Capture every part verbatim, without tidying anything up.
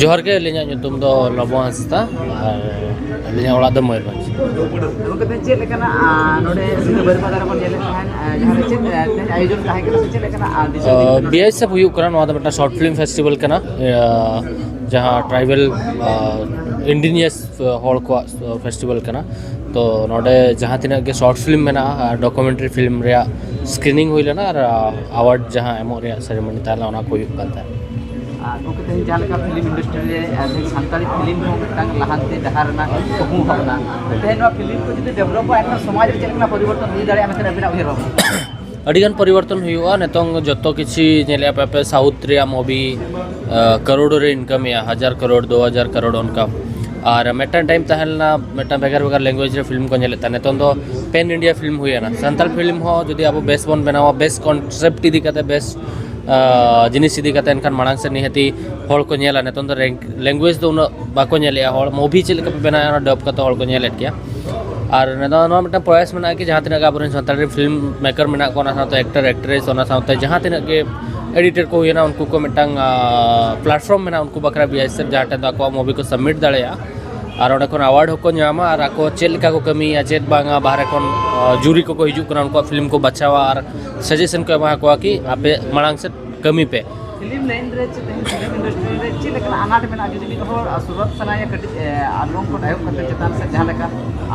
ᱡᱚᱦᱟᱨ ᱜᱮ, ᱟᱹᱞᱤᱧᱟᱜ ᱧᱩᱛᱩᱢ ᱫᱚ ᱞᱚᱵᱚ ᱦᱟᱸᱥᱫᱟ ᱟᱨ ᱟᱹᱞᱤᱧᱟᱜ ᱚᱲᱟᱜ ᱫᱚ ᱢᱚᱭᱩᱨᱵᱷᱚᱸᱡᱽ᱾ ᱜᱚᱢᱠᱮ, ᱛᱮᱦᱮᱧ ᱪᱮᱫ ᱞᱮᱠᱟᱱᱟᱜ, ᱟᱨ ᱱᱚᱰᱮ ᱥᱤᱞᱫᱟᱹ ᱵᱟᱹᱨᱤᱯᱟᱫᱟ ᱨᱮᱵᱚᱱ ᱧᱮᱞᱮᱫ ᱛᱟᱦᱮᱸᱫ, ᱟᱨ ᱡᱟᱦᱟᱸ ᱨᱮ ᱪᱮᱫ, ᱟᱨ ᱛᱮᱦᱮᱧ ᱟᱭᱳᱡᱚᱱ ᱛᱟᱦᱮᱸ ᱠᱟᱱᱟ ᱥᱮ ᱪᱮᱫ ᱞᱮᱠᱟᱱᱟᱜ, ᱟᱨ ᱫᱤᱥᱚᱢ ᱟᱨ, ᱵᱤ ᱟᱭ ᱮᱥ ᱮᱯᱷ ᱦᱩᱭᱩᱜ ᱠᱟᱱᱟ᱾ ᱱᱚᱣᱟ ᱫᱚ ᱢᱤᱫᱴᱟᱝ ᱥᱚᱨᱴ ᱯᱷᱤᱞᱢ ᱯᱷᱮᱥᱴᱤᱵᱷᱟᱞ ᱠᱟᱱᱟ, ᱟᱨ, ᱡᱟᱦᱟᱸ ᱴᱨᱟᱭᱵᱮᱞ, ᱟᱨ, ᱤᱱᱰᱤᱡᱤᱱᱤᱭᱟᱥ ᱦᱚᱲ ᱠᱚᱣᱟᱜ ᱯᱷᱮᱥᱴᱤᱵᱷᱟᱞ ᱠᱟᱱᱟ᱾ ᱛᱚ ᱱᱚᱰᱮ ᱡᱟᱦᱟᱸ ᱛᱤᱱᱟᱹᱜ ᱜᱮ ᱥᱚᱨᱴ ᱯᱷᱤᱞᱢ ᱢᱮᱱᱟᱜᱼᱟ ᱟᱨ ᱰᱚᱠᱩᱢᱮᱱᱴᱟᱨᱤ ᱯᱷᱤᱞᱢ ᱨᱮᱭᱟᱜ ᱥᱠᱨᱤᱱᱤᱝ ᱦᱩᱭ ᱞᱮᱱᱟ ᱟᱨ ᱟᱣᱟᱨᱰ ᱡᱟᱦᱟᱸ ᱮᱢᱚᱜ ᱨᱮᱭᱟᱜ ᱥᱮᱨᱮᱢᱚᱱᱤ ᱛᱟᱦᱮᱸ ᱞᱮᱱᱟ, ᱚᱱᱟ ᱠᱚ ᱦᱩᱭᱩᱜ ᱠᱟᱱ ᱛᱟᱦᱮᱸᱫ᱾ ᱟᱨ ᱜᱚᱢᱠᱮ, ᱛᱮᱦᱮᱧ ᱡᱟᱦᱟᱸ ᱞᱮᱠᱟ ᱯᱷᱤᱞᱢ ᱤᱱᱰᱟᱥᱴᱨᱤ ᱨᱮ, ᱟᱨ ᱛᱮᱦᱮᱧ ᱥᱟᱱᱛᱟᱲᱤ ᱯᱷᱤᱞᱢ ᱦᱚᱸ ᱢᱤᱫᱴᱟᱝ ᱞᱟᱦᱟᱱᱛᱤ ᱰᱟᱦᱟᱨ ᱨᱮᱱᱟᱜ ᱠᱩᱠᱢᱩ ᱵᱷᱟᱵᱽᱱᱟ, ᱛᱮᱦᱮᱧ ᱱᱚᱣᱟ ᱯᱷᱤᱞᱢ ᱠᱚ ᱡᱩᱫᱤ ᱰᱮᱵᱷᱞᱚᱯᱚᱜᱼᱟ, ᱮᱱᱠᱷᱟᱱ ᱥᱚᱢᱟᱡᱽ ᱨᱮ ᱪᱮᱫ ᱞᱮᱠᱟᱱᱟᱜ ᱯᱚᱨᱤᱵᱚᱨᱛᱚᱱ ᱦᱩᱭ ᱫᱟᱲᱮᱭᱟᱜᱼᱟ ᱢᱮᱱᱛᱮ ᱟᱹᱵᱤᱱᱟᱜ ᱩᱭᱦᱟᱹᱨ ᱵᱷᱟᱵᱽᱱᱟ? ᱟᱹᱰᱤᱜᱟᱱ ᱯᱚᱨᱤᱵᱚᱨᱛᱚᱱ ᱦᱩᱭᱩᱜᱼᱟ᱾ ᱱᱤᱛᱚᱝ ᱡᱚᱛᱚ ᱠᱤᱪᱷᱩ ᱧᱮᱞᱮᱫᱼᱟ ᱯᱮ, ᱟᱯᱮ ᱥᱟᱣᱩᱛᱷ ᱨᱮᱭᱟᱜ ᱢᱩᱵᱷᱤ ᱠᱟᱨᱳᱲ ᱨᱮ ᱤᱱᱠᱟᱢᱮᱜᱼᱟ, ᱦᱟᱡᱟᱨ ᱠᱟᱨᱳᱲ, ᱫᱩ ᱦᱟᱡᱟᱨ ᱠᱟᱨᱳᱲ ᱚᱱᱠᱟ᱾ ᱟᱨ ᱢᱤᱫᱴᱟᱝ ᱴᱟᱭᱤᱢ ᱛᱟᱦᱮᱸ ᱞᱮᱱᱟ, ᱢᱤᱫᱴᱟᱝ ᱵᱷᱮᱜᱟᱨ ᱵᱷᱮᱜᱟᱨ ᱞᱮᱝᱜᱩᱭᱮᱡᱽ ᱨᱮ ᱯᱷᱤᱞᱢ ᱠᱚ ᱧᱮᱞᱮᱫ ᱛᱟᱦᱮᱸ᱾ ᱱᱤᱛᱚᱝ ᱫᱚ ᱯᱮᱱ ᱤᱱᱰᱤᱭᱟ ᱯᱷᱤᱞᱢ ᱦᱩᱭᱮᱱᱟ᱾ ᱥᱟᱱᱛᱟᱲ ᱯᱷᱤᱞᱢ ᱦᱚᱸ ᱡᱩᱫᱤ ᱟᱵᱚ ᱵᱮᱥ ᱵᱚᱱ ᱵᱮᱱᱟᱣᱟ, ᱵᱮᱥ ᱠᱚᱱᱥᱮᱯᱴ ᱤᱫᱤ ᱠᱟᱛᱮ, ᱵᱮᱥ, ᱟᱸ, ᱡᱤᱱᱤᱥ ᱤᱫᱤ ᱠᱟᱛᱮ, ᱮᱱᱠᱷᱟᱱ ᱢᱟᱲᱟᱝ ᱥᱮᱫ ᱱᱤᱦᱟᱹᱛᱤ ᱦᱚᱲ ᱠᱚ ᱧᱮᱞᱟ᱾ ᱱᱤᱛᱚᱝ ᱫᱚ ᱞᱮᱝᱜᱩᱭᱮᱡᱽ ᱫᱚ ᱩᱱᱟᱹᱜ ᱵᱟᱠᱚ ᱧᱮᱞᱮᱜᱼᱟ ᱦᱚᱲ᱾ ᱢᱩᱵᱷᱤ ᱪᱮᱫ ᱞᱮᱠᱟ ᱯᱮ ᱵᱮᱱᱟᱣᱟ, ᱚᱱᱟ ᱰᱟᱵ ᱠᱟᱛᱮ ᱦᱚᱲ ᱠᱚ ᱧᱮᱞᱮᱫ ᱜᱮᱭᱟ᱾ ᱟᱨ ᱱᱚᱣᱟ, ᱱᱚᱣᱟ ᱢᱤᱫᱴᱟᱝ ᱯᱨᱚᱭᱟᱥ ᱢᱮᱱᱟᱜᱼᱟ ᱠᱤ ᱡᱟᱦᱟᱸ ᱛᱤᱱᱟᱹᱜ ᱜᱮ ᱟᱵᱚᱨᱮᱱ ᱥᱟᱱᱛᱟᱲᱤ ᱯᱷᱤᱞᱢ ᱢᱮᱠᱟᱨ ᱢᱮᱱᱟᱜ ᱠᱚᱣᱟ, ᱚᱱᱟ ᱥᱟᱶᱛᱮ ᱮᱠᱴᱟᱨ ᱮᱠᱴᱨᱮᱥ, ᱚᱱᱟ ᱥᱟᱶᱛᱮ ᱡᱟᱦᱟᱸ ᱛᱤᱱᱟᱹᱜ ᱜᱮ ᱮᱰᱤᱴᱚᱨ ᱠᱚ ᱦᱩᱭᱮᱱᱟ, ᱩᱱᱠᱩ ᱠᱚ ᱢᱤᱫᱴᱟᱝ, ᱟᱸ, ᱯᱞᱟᱴᱯᱷᱚᱨᱢ ᱢᱮᱱᱟᱜᱼᱟ ᱩᱱᱠᱩ ᱵᱟᱠᱷᱨᱟ, ᱵᱤ ᱟᱭ ᱮᱥ ᱮᱯᱷ, ᱡᱟᱦᱟᱸ ᱴᱷᱮᱱ ᱫᱚ ᱟᱠᱚᱣᱟᱜ ᱢᱩᱵᱷᱤ ᱠᱚ ᱥᱟᱵᱢᱤᱴ ᱫᱟᱲᱮᱭᱟᱜᱼᱟ᱾ ᱟᱨ ᱚᱸᱰᱮ ᱠᱷᱚᱱ ᱟᱣᱟᱨᱰ ᱦᱚᱸᱠᱚ ᱧᱟᱢᱟ ᱟᱨ ᱟᱠᱚ ᱪᱮᱫ ᱞᱮᱠᱟ ᱠᱚ ᱠᱟᱹᱢᱤᱭᱮᱫᱼᱟ, ᱪᱮᱫ ᱵᱟᱝᱟ, ᱵᱟᱦᱨᱮ ᱠᱷᱚᱱ, ᱟᱸ, ᱡᱩᱨᱤ ᱠᱚᱠᱚ ᱦᱤᱡᱩᱜ ᱠᱟᱱᱟ, ᱩᱱᱠᱩᱣᱟᱜ ᱯᱷᱤᱞᱢ ᱠᱚ ᱵᱟᱪᱷᱟᱣᱟ ᱟᱨ ᱥᱟᱡᱮᱥᱚᱱ ᱠᱚ ᱮᱢᱟ ᱠᱚᱣᱟ ᱠᱤ ᱟᱯᱮ ᱢᱟᱲᱟᱝ ᱥᱮᱫ ᱠᱟᱹᱢᱤ ᱯᱮ᱾ ᱯᱷᱤᱞᱢ ᱞᱟᱭᱤᱱ ᱨᱮ ᱪᱮᱫ, ᱛᱮᱦᱮᱧ ᱯᱷᱤᱞᱢ ᱤᱱᱰᱟᱥᱴᱨᱤ ᱨᱮ ᱪᱮᱫ ᱞᱮᱠᱟᱱᱟᱜ ᱟᱱᱟᱴ ᱢᱮᱱᱟᱜᱼᱟ? ᱡᱩᱫᱤ ᱢᱤᱫ ᱦᱚᱲ, ᱟᱨ, ᱥᱩᱨᱩᱣᱟᱛ ᱥᱟᱱᱟᱭᱮᱭᱟ ᱠᱟᱹᱴᱤᱡ, ᱮ, ᱟᱨ ᱱᱚᱣᱟ ᱠᱷᱚᱱ ᱮᱦᱚᱵ ᱠᱟᱛᱮ ᱪᱮᱛᱟᱱ ᱥᱮᱫ ᱡᱟᱦᱟᱸ ᱞᱮᱠᱟ,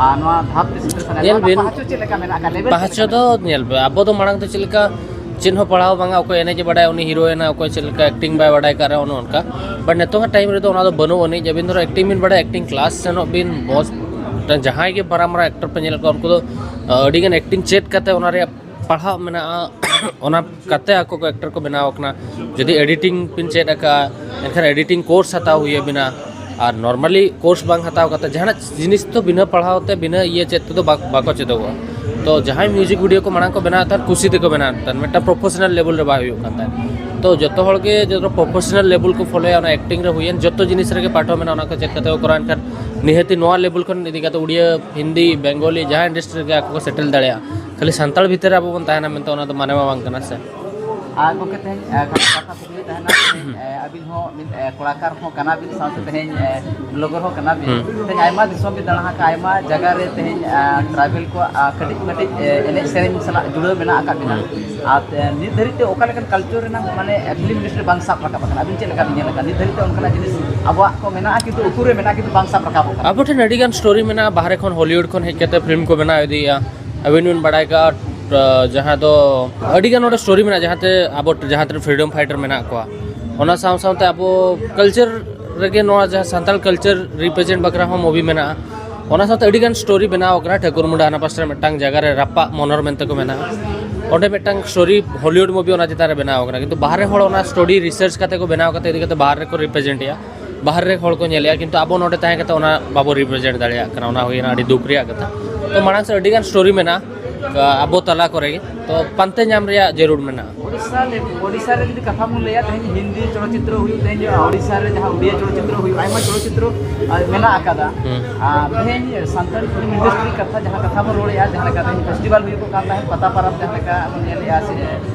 ᱟᱨ, ᱱᱚᱣᱟ ᱫᱷᱟᱯ ᱛᱮ ᱥᱮᱴᱮᱨ ᱥᱟᱱᱟᱭᱮᱭᱟ, ᱧᱮᱞ ᱱᱚᱣᱟ ᱵᱤᱱ, ᱯᱟᱦᱟᱪᱚ ᱪᱮᱫ ᱞᱮᱠᱟ ᱢᱮᱱᱟᱜᱼᱟ? ᱞᱮᱵᱮᱞ ᱪᱮᱫ ᱯᱟᱦᱟᱪᱚ ᱞᱮᱠᱟ ᱫᱚ ᱢᱮᱱᱟᱜᱼᱟ? ᱧᱮᱞ ᱯᱮ, ᱟᱵᱚ ᱫᱚ ᱢᱟᱲᱟᱝ ᱫᱚ ᱪᱮᱫ ᱞᱮᱠᱟ ᱪᱮᱫ ᱦᱚᱸ ᱯᱟᱲᱦᱟᱣ ᱵᱟᱝᱟ, ᱚᱠᱚᱭ ᱮᱱᱮᱡ ᱮ ᱵᱟᱰᱟᱭᱟ ᱩᱱᱤ ᱦᱤᱨᱳᱭᱮᱱᱟ, ᱚᱠᱚᱭ ᱪᱮᱫ ᱞᱮᱠᱟ ᱮᱠᱴᱤᱝ ᱵᱟᱭ ᱵᱟᱰᱟᱭ ᱠᱟᱜ ᱨᱮᱦᱚᱸ ᱚᱱᱮ ᱚᱱᱠᱟ᱾ ᱵᱟᱴ ᱱᱤᱛᱚᱝᱟᱜ ᱴᱟᱭᱤᱢ ᱨᱮᱫᱚ ᱚᱱᱟ ᱫᱚ ᱵᱟᱹᱱᱩᱜ ᱟᱹᱱᱤᱡ᱾ ᱟᱹᱵᱤᱱ ᱫᱷᱚᱨᱚ ᱮᱠᱴᱤᱝ ᱵᱤᱱ ᱵᱟᱰᱟᱭᱟ, ᱮᱠᱴᱤᱝ ᱠᱞᱟᱥ ᱥᱮᱱᱚᱜ ᱵᱤᱱ, ᱵᱚᱥ, ᱡᱟᱦᱟᱸᱭ ᱜᱮ ᱢᱟᱨᱟᱝ ᱢᱟᱨᱟᱝ ᱮᱠᱴᱚᱨ ᱯᱮ ᱧᱮᱞᱮᱫ ᱠᱚᱣᱟ, ᱩᱱᱠᱩ ᱫᱚ, ᱟᱹᱰᱤᱜᱟᱱ ᱮᱠᱴᱤᱝ ᱪᱮᱫ ᱠᱟᱛᱮ ᱚᱱᱟ ᱨᱮᱭᱟᱜ ᱯᱟᱲᱦᱟᱜ ᱢᱮᱱᱟᱜᱼᱟ, ᱚᱱᱟ ᱠᱟᱛᱮ ᱟᱠᱚ ᱠᱚ ᱮᱠᱴᱚᱨ ᱠᱚ ᱵᱮᱱᱟᱣ ᱟᱠᱟᱱᱟ᱾ ᱡᱩᱫᱤ ᱮᱰᱤᱴᱤᱝ ᱵᱤᱱ ᱪᱮᱫ ᱟᱠᱟᱫᱼᱟ, ᱮᱱᱠᱷᱟᱱ ᱮᱰᱤᱴᱤᱝ ᱠᱳᱨᱥ ᱦᱟᱛᱟᱣ ᱦᱩᱭ ᱟᱵᱤᱱᱟ᱾ ᱟᱨ ᱱᱚᱨᱢᱟᱞᱤ ᱠᱳᱨᱥ ᱵᱟᱝ ᱦᱟᱛᱟᱣ ᱠᱟᱛᱮ ᱡᱟᱦᱟᱱᱟᱜ ᱡᱤᱱᱤᱥ ᱫᱚ ᱵᱤᱱᱟᱹ ᱯᱟᱲᱦᱟᱣ ᱛᱮ, ᱵᱤᱱᱟᱹ ᱤᱭᱟᱹ ᱪᱮᱫ ᱛᱮᱫᱚ ᱵᱟ-, ᱵᱟᱠᱚ ᱪᱮᱫᱚᱜᱚᱜᱼᱟ᱾ ᱛᱚ ᱡᱟᱦᱟᱸᱭ ᱢᱤᱣᱡᱤᱠ ᱵᱷᱤᱰᱤᱭᱳ ᱠᱚ ᱢᱟᱲᱟᱝ ᱠᱚ ᱵᱮᱱᱟᱣᱮᱫ ᱛᱟᱦᱮᱸᱫ, ᱠᱩᱥᱤ ᱛᱮᱠᱚ ᱵᱮᱱᱟᱣᱮᱫ ᱛᱟᱦᱮᱸᱫ, ᱢᱤᱫᱴᱟᱝ ᱯᱨᱚᱯᱷᱮᱥᱚᱱᱟᱞ ᱞᱮᱵᱮᱞ ᱨᱮ ᱵᱟᱭ ᱦᱩᱭᱩᱜ ᱠᱟᱱ ᱛᱟᱦᱮᱸᱫ᱾ ᱛᱚ ᱡᱚᱛᱚ ᱦᱚᱲ ᱜᱮ ᱡᱚᱛᱚ ᱯᱨᱚᱯᱷᱮᱥᱚᱱᱟᱞ ᱞᱮᱵᱮᱞ ᱠᱚ ᱯᱷᱚᱞᱳᱭᱟ, ᱚᱱᱟ ᱮᱠᱴᱤᱝ ᱨᱮ ᱦᱩᱭᱮᱱ, ᱡᱚᱛᱚ ᱡᱤᱱᱤᱥ ᱨᱮᱜᱮ ᱯᱟᱴᱷ ᱦᱚᱸ ᱢᱮᱱᱟᱜᱼᱟ, ᱚᱱᱟ ᱠᱚ ᱪᱮᱫ ᱠᱟᱛᱮ ᱠᱚ ᱠᱚᱨᱟᱣᱟ᱾ ᱮᱱᱠᱷᱟᱱ ᱱᱤᱦᱟᱹᱛᱤ ᱱᱚᱣᱟ ᱞᱮᱵᱮᱞ ᱠᱷᱚᱱ ᱤᱫᱤ ᱠᱟᱛᱮ ᱩᱲᱤᱭᱟ, ᱦᱤᱱᱫᱤ, ᱵᱮᱝᱜᱚᱞᱤ, ᱡᱟᱦᱟᱸ ᱤᱱᱰᱟᱥᱴᱨᱤ ᱨᱮᱜᱮ ᱟᱠᱚ ᱠᱚ ᱥᱮᱴᱮᱞ ᱫᱟᱲᱮᱭᱟᱜᱼᱟ᱾ ᱠᱷᱟᱹᱞᱤ ᱥᱟᱱᱛᱟᱲ ᱵᱷᱤᱛᱤᱨ ᱨᱮ ᱟᱵᱚ ᱵᱚᱱ ᱛᱟᱦᱮᱱᱟ ᱢᱮᱱᱛᱮ ᱚᱱᱟ ᱫᱚ ᱢᱟᱱᱮ ᱢᱟ ᱵᱟᱝ ᱠᱟᱱᱟ ᱥᱮ᱾ ᱟᱨ ᱜᱚᱢᱠᱮ, ᱛᱮᱦᱮᱧ, ᱟᱨ, ᱠᱟᱛᱷᱟ ᱠᱩᱠᱞᱤ ᱛᱟᱦᱮᱱᱟ, ᱮ, ᱟᱹᱵᱤᱱ ᱦᱚᱸ ᱢᱤᱫ, ᱮ, ᱠᱚᱲᱟᱠᱟᱨ ᱦᱚᱸ ᱠᱟᱱᱟ ᱵᱤᱱ, ᱥᱟᱶᱛᱮ ᱛᱮᱦᱮᱧ, ᱮ, ᱵᱞᱚᱜᱟᱨ ᱦᱚᱸ ᱠᱟᱱᱟ ᱵᱤᱱ᱾ ᱦᱩᱸ᱾ ᱛᱮᱦᱮᱧ ᱟᱭᱢᱟ ᱫᱤᱥᱚᱢ ᱵᱤᱱ ᱫᱟᱬᱟ ᱟᱠᱟᱫᱼᱟ, ᱟᱭᱢᱟ ᱡᱟᱭᱜᱟ ᱨᱮ ᱛᱮᱦᱮᱧ, ᱮ, ᱴᱨᱟᱭᱵᱮᱞ ᱠᱚᱣᱟᱜ, ᱟ, ᱠᱟᱹᱴᱤᱡ ᱢᱟᱹᱴᱤᱡ, ᱮ, ᱮᱱᱮᱡ ᱥᱮᱨᱮᱧ ᱥᱟᱞᱟᱜ ᱡᱩᱲᱟᱹᱣ ᱢᱮᱱᱟᱜ ᱟᱠᱟᱫ ᱵᱤᱱᱟ᱾ ᱦᱩᱸ᱾ ᱟᱨ, ᱮ, ᱱᱤᱛ ᱫᱷᱟᱹᱨᱤᱡ ᱛᱮ ᱚᱠᱟ ᱞᱮᱠᱟᱱ ᱠᱟᱞᱪᱟᱨ ᱨᱮᱱᱟᱜ, ᱢᱟᱱᱮ, ᱮ, ᱯᱷᱤᱞᱢ ᱤᱱᱰᱟᱥᱴᱨᱤ ᱵᱟᱝ ᱥᱟᱵ ᱨᱟᱠᱟᱵ ᱟᱠᱟᱱᱟ? ᱟᱹᱵᱤᱱ ᱪᱮᱫ ᱞᱮᱠᱟ ᱵᱤᱱ ᱧᱮᱞ ᱟᱠᱟᱫᱟ? ᱱᱤᱛ ᱫᱷᱟᱹᱨᱤᱡ ᱛᱮ ᱚᱱᱠᱟᱱᱟᱜ ᱡᱤᱱᱤᱥ ᱟᱵᱚᱣᱟᱜ ᱠᱚ ᱢᱮᱱᱟᱜᱼᱟ, ᱠᱤᱱᱛᱩ ᱩᱠᱩᱨ ᱨᱮ ᱢᱮᱱᱟᱜᱼᱟ, ᱠᱤᱱᱛᱩ ᱵᱟᱝ ᱥᱟᱵ ᱨᱟᱠᱟᱵᱚᱜ ᱠᱟᱱᱟ᱾ ᱟᱵᱚ ᱴᱷᱮᱱ ᱟᱹᱰᱤ ᱜᱟᱱ ᱥᱴᱳᱨᱤ ᱢᱮᱱᱟᱜᱼᱟ, ᱵᱟᱦᱨᱮ ᱠᱷᱚᱱ ᱦᱚᱞᱤᱣᱩᱰ ᱠᱷᱚᱱ ᱦᱮᱡ ᱠᱟᱛᱮ ᱯᱷᱤᱞᱢ ᱠᱚ ᱵᱮᱱᱟᱣ ᱤᱫᱤᱭᱮᱫᱼᱟ᱾ ᱟᱹᱵᱤᱱ ᱵᱤᱱ ᱵᱟᱲᱟᱭ ᱠᱟᱜᱼᱟ, ᱟ, ᱡᱟᱦᱟᱸ ᱫᱚ ᱟᱹᱰᱤ ᱜᱟᱱ ᱱᱚᱰᱮ ᱥᱴᱳᱨᱤ ᱢᱮᱱᱟᱜᱼᱟ, ᱡᱟᱦᱟᱸᱛᱮ ᱟᱵᱚ, ᱡᱟᱦᱟᱸ ᱛᱤᱱᱟᱹᱜ ᱯᱷᱨᱤᱰᱚᱢ ᱯᱷᱟᱭᱴᱟᱨ ᱢᱮᱱᱟᱜ ᱠᱚᱣᱟ, ᱚᱱᱟ ᱥᱟᱶ ᱥᱟᱶᱛᱮ ᱟᱵᱚ ᱠᱟᱞᱪᱟᱨ ᱨᱮᱜᱮ ᱱᱚᱣᱟ ᱡᱟᱦᱟᱸ ᱥᱟᱱᱛᱟᱲ ᱠᱟᱞᱪᱟᱨ ᱨᱤᱯᱨᱮᱡᱮᱱᱴ ᱵᱟᱠᱷᱨᱟ ᱦᱚᱸ ᱢᱩᱵᱷᱤ ᱢᱮᱱᱟᱜᱼᱟ᱾ ᱚᱱᱟ ᱥᱟᱶᱛᱮ ᱟᱹᱰᱤ ᱜᱟᱱ ᱥᱴᱳᱨᱤ ᱵᱮᱱᱟᱣ ᱟᱠᱟᱱᱟ᱾ ᱴᱷᱟᱹᱠᱩᱨ ᱢᱩᱸᱰᱟ ᱦᱟᱱᱟ ᱯᱟᱥᱴᱟ ᱨᱮ ᱢᱤᱫᱴᱟᱝ ᱡᱟᱭᱜᱟ ᱨᱮ ᱨᱟᱯᱟᱜ ᱢᱚᱱᱚᱨ ᱢᱮᱱᱛᱮ ᱠᱚ ᱢᱮᱱᱟᱜᱼᱟ, ᱚᱸᱰᱮ ᱢᱤᱫᱴᱟᱝ ᱥᱴᱳᱨᱤ ᱦᱚᱞᱤᱣᱩᱰ ᱢᱩᱵᱷᱤ ᱚᱱᱟ ᱪᱮᱛᱟᱱ ᱨᱮ ᱵᱮᱱᱟᱣ ᱟᱠᱟᱱᱟ, ᱠᱤᱱᱛᱩ ᱵᱟᱦᱨᱮ ᱦᱚᱲ ᱚᱱᱟ ᱥᱴᱳᱨᱤ ᱨᱤᱥᱟᱨᱪ ᱠᱟᱛᱮ ᱠᱚ ᱵᱮᱱᱟᱣ ᱠᱟᱛᱮ ᱤᱫᱤ ᱠᱟᱛᱮ ᱵᱟᱦᱨᱮ ᱨᱮᱠᱚ ᱨᱤᱯᱨᱮᱡᱮᱱᱴ ᱮᱜᱼᱟ᱾ ᱵᱟᱦᱨᱮ ᱨᱮ ᱦᱚᱲ ᱠᱚ ᱧᱮᱞᱮᱜᱼᱟ, ᱠᱤᱱᱛᱩ ᱟᱵᱚ ᱱᱚᱰᱮ ᱛᱟᱦᱮᱸ ᱠᱟᱛᱮ ᱚᱱᱟ ᱵᱟᱵᱚ ᱨᱤᱯᱨᱮᱡᱮᱱᱴ ᱫᱟᱲᱮᱭᱟᱜ ᱠᱟᱱᱟ, ᱚᱱᱟ ᱦᱩᱭᱱᱟ ᱟᱹᱰᱤ ᱫᱩᱠ ᱨᱮᱭᱟᱜ ᱠᱟᱛᱷᱟ᱾ ᱛᱚ ᱢᱟᱲᱟᱝ ᱥᱮᱫ ᱟᱹᱰᱤ ᱜᱟᱱ ᱥᱴᱳᱨᱤ ᱢᱮᱱᱟᱜᱼᱟ, ᱟᱵᱚ ᱛᱟᱞᱟ ᱠᱚᱨᱮ ᱜᱮ, ᱛᱚ ᱯᱟᱱᱛᱮ ᱧᱟᱢ ᱨᱮᱭᱟᱜ ᱡᱟᱹᱨᱩᱲ ᱢᱮᱱᱟᱜᱼᱟ᱾ ᱳᱰᱤᱥᱟ ᱞᱮ-, ᱳᱰᱤᱥᱟ ᱨᱮ ᱡᱩᱫᱤ ᱠᱟᱛᱷᱟ ᱵᱚᱱ ᱞᱟᱹᱭᱟ, ᱛᱮᱦᱮᱧ ᱦᱤᱱᱫᱤ ᱪᱚᱞᱚᱪᱤᱛᱨᱚ ᱦᱩᱭᱩᱜ, ᱛᱮᱦᱮᱧ ᱳᱰᱤᱥᱟ ᱨᱮ ᱡᱟᱦᱟᱸ ᱩᱲᱤᱭᱟ ᱪᱚᱞᱚᱪᱤᱛᱨᱚ ᱦᱩᱭᱩᱜ, ᱟᱭᱢᱟ ᱪᱚᱞᱚᱪᱤᱛᱨᱚ, ᱟ, ᱢᱮᱱᱟᱜ ᱟᱠᱟᱫᱟ᱾ ᱦᱩᱸ᱾ ᱟᱨ ᱛᱮᱦᱮᱧ ᱥᱟᱱᱛᱟᱲᱤ ᱯᱷᱤᱞᱢ ᱤᱱᱰᱟᱥᱴᱨᱤ ᱠᱟᱛᱷᱟ ᱡᱟᱦᱟᱸ ᱠᱟᱛᱷᱟ ᱵᱚᱱ ᱨᱚᱲᱮᱜᱼᱟ, ᱡᱟᱦᱟᱸ ᱞᱮᱠᱟ ᱛᱮᱦᱮᱧ ᱯᱷᱮᱥᱴᱤᱵᱷᱟᱞ ᱦᱩᱭᱩᱜ ᱠᱟᱱ ᱛᱟᱦᱮᱸᱫ, ᱯᱟᱛᱟ ᱯᱚᱨᱚᱵᱽ ᱡᱟᱦᱟᱸ ᱞᱮᱠᱟ ᱵᱚᱱ ᱧᱮᱞᱮᱜᱼᱟ, ᱥᱮ,